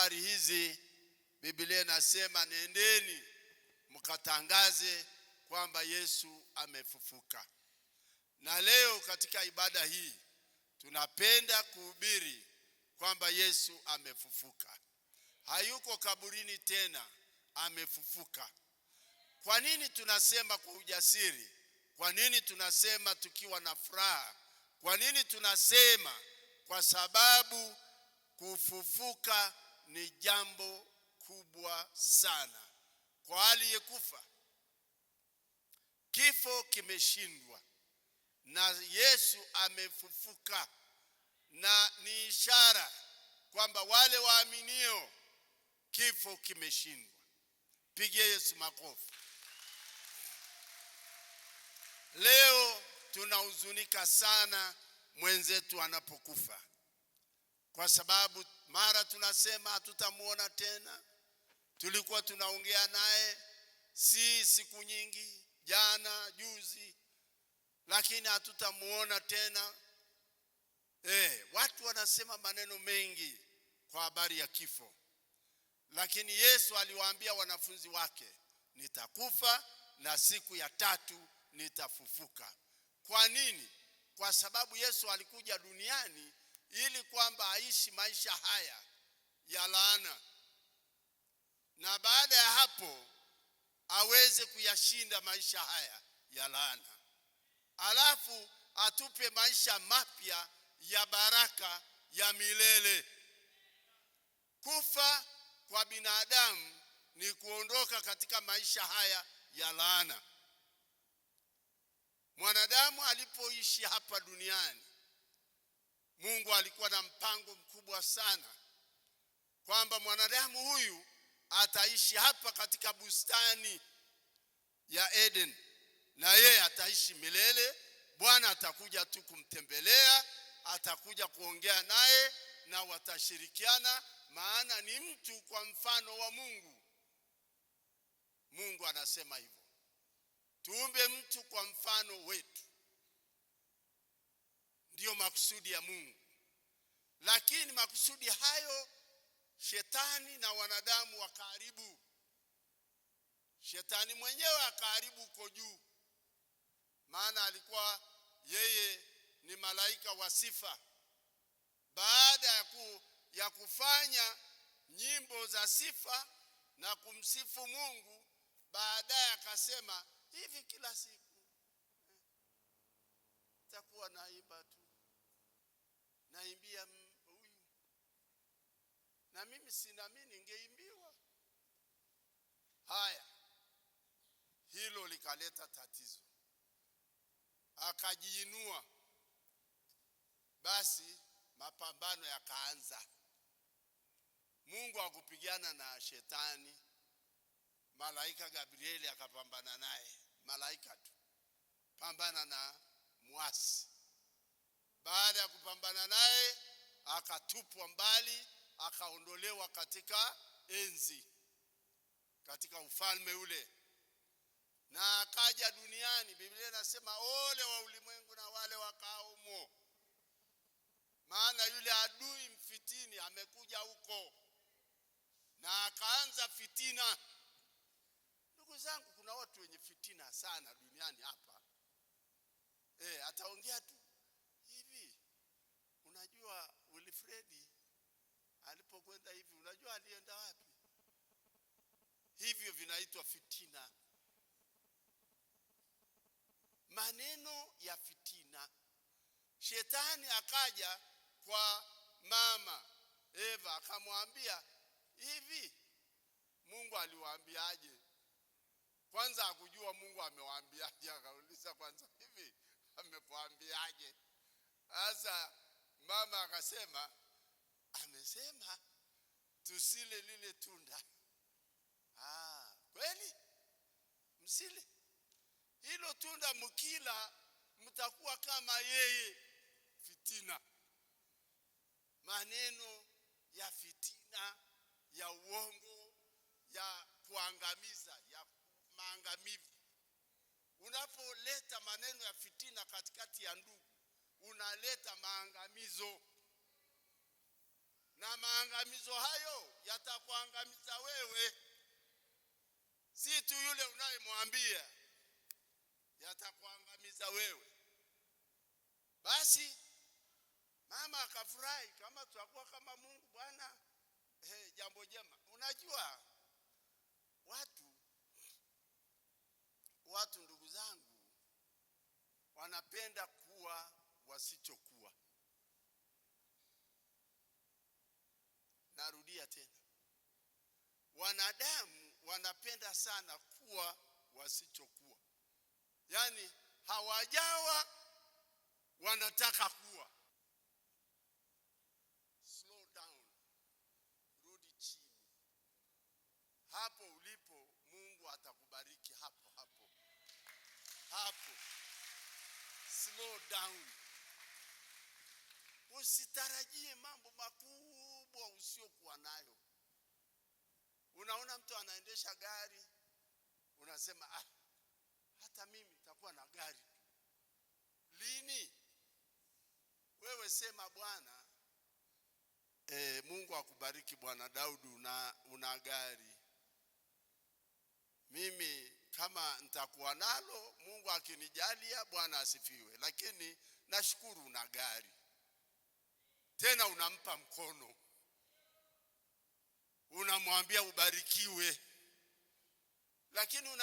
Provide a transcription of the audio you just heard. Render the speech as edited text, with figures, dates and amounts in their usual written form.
Habari hizi Biblia inasema nendeni mkatangaze kwamba Yesu amefufuka. Na leo katika ibada hii tunapenda kuhubiri kwamba Yesu amefufuka. Hayuko kaburini tena, amefufuka. Kwa nini tunasema kwa ujasiri? Kwa nini tunasema tukiwa na furaha? Kwa nini tunasema? Kwa sababu kufufuka ni jambo kubwa sana kwa aliyekufa. Kifo kimeshindwa na Yesu amefufuka, na ni ishara kwamba wale waaminio kifo kimeshindwa. Pigie Yesu makofi. Leo tunahuzunika sana mwenzetu anapokufa, kwa sababu mara tunasema hatutamuona tena. Tulikuwa tunaongea naye si siku nyingi, jana juzi, lakini hatutamuona tena. Watu wanasema maneno mengi kwa habari ya kifo, lakini Yesu aliwaambia wanafunzi wake, nitakufa na siku ya tatu nitafufuka. Kwa nini? Kwa sababu Yesu alikuja duniani ili kwamba aishi maisha haya ya laana, na baada ya hapo aweze kuyashinda maisha haya ya laana, alafu atupe maisha mapya ya baraka ya milele. Kufa kwa binadamu ni kuondoka katika maisha haya ya laana. Mwanadamu alipoishi hapa duniani, Mungu alikuwa na mpango mkubwa sana kwamba mwanadamu huyu ataishi hapa katika bustani ya Eden, na yeye ataishi milele. Bwana atakuja tu kumtembelea, atakuja kuongea naye na watashirikiana, maana ni mtu kwa mfano wa Mungu. Mungu anasema hivyo, tuumbe mtu kwa mfano wetu. Ndiyo makusudi ya Mungu. Lakini makusudi hayo shetani na wanadamu wakaharibu. Shetani mwenyewe akaharibu huko juu, maana alikuwa yeye ni malaika wa sifa. Baada ya kufanya nyimbo za sifa na kumsifu Mungu, baadaye akasema hivi, kila siku nitakuwa naimba tu, naimbia huyu, na mimi sina, mimi ningeimbiwa. Haya, hilo likaleta tatizo, akajiinua. Basi mapambano yakaanza. Mungu hakupigana na shetani, malaika Gabrieli akapambana naye, malaika tu pambana na mwasi. Baada ya kupambana naye akatupwa mbali, akaondolewa katika enzi, katika ufalme ule, na akaja duniani. Biblia inasema ole wa ulimwengu na wale wakaao humo, maana yule adui mfitini amekuja huko na akaanza fitina. Ndugu zangu, kuna watu wenye fitina sana duniani hapa. Ataongea tu hivi, unajua Wilfredi alipokwenda hivi, unajua alienda wapi? Hivyo vinaitwa fitina, maneno ya fitina. Shetani akaja kwa mama Eva akamwambia hivi, Mungu aliwaambiaje? Kwanza hakujua Mungu amewaambiaje, akauliza kwanza, hivi amekuambiaje? Sasa mama akasema, amesema tusile lile tunda. Ah, kweli msile hilo tunda, mkila mtakuwa kama yeye. Fitina, maneno ya fitina, ya uongo, ya kuangamiza, ya maangamivu. Unapoleta maneno ya fitina katikati ya ndugu, unaleta maangamizo. Na maangamizo hayo yatakuangamiza wewe, si tu yule unayemwambia, yatakuangamiza wewe. Basi mama akafurahi, kama tutakuwa kama Mungu bwana, hey, jambo jema. Unajua watu ndugu zangu wanapenda kuwa wasichokuwa. Narudia tena, wanadamu wanapenda sana kuwa wasichokuwa, yaani hawajawa wanataka kuwa. Slow down, rudi chini hapo ulipo, Mungu atakubariki hapo hapo hapo. Slow down, usitarajie mambo makubwa usiokuwa nayo. Unaona mtu anaendesha gari, unasema ah, hata mimi nitakuwa na gari tu. Lini? Wewe sema Bwana, Mungu akubariki Bwana Daudi, una gari. Mimi kama nitakuwa nalo, Mungu akinijalia, Bwana asifiwe. Lakini nashukuru una gari. Tena unampa mkono, unamwambia ubarikiwe. Lakini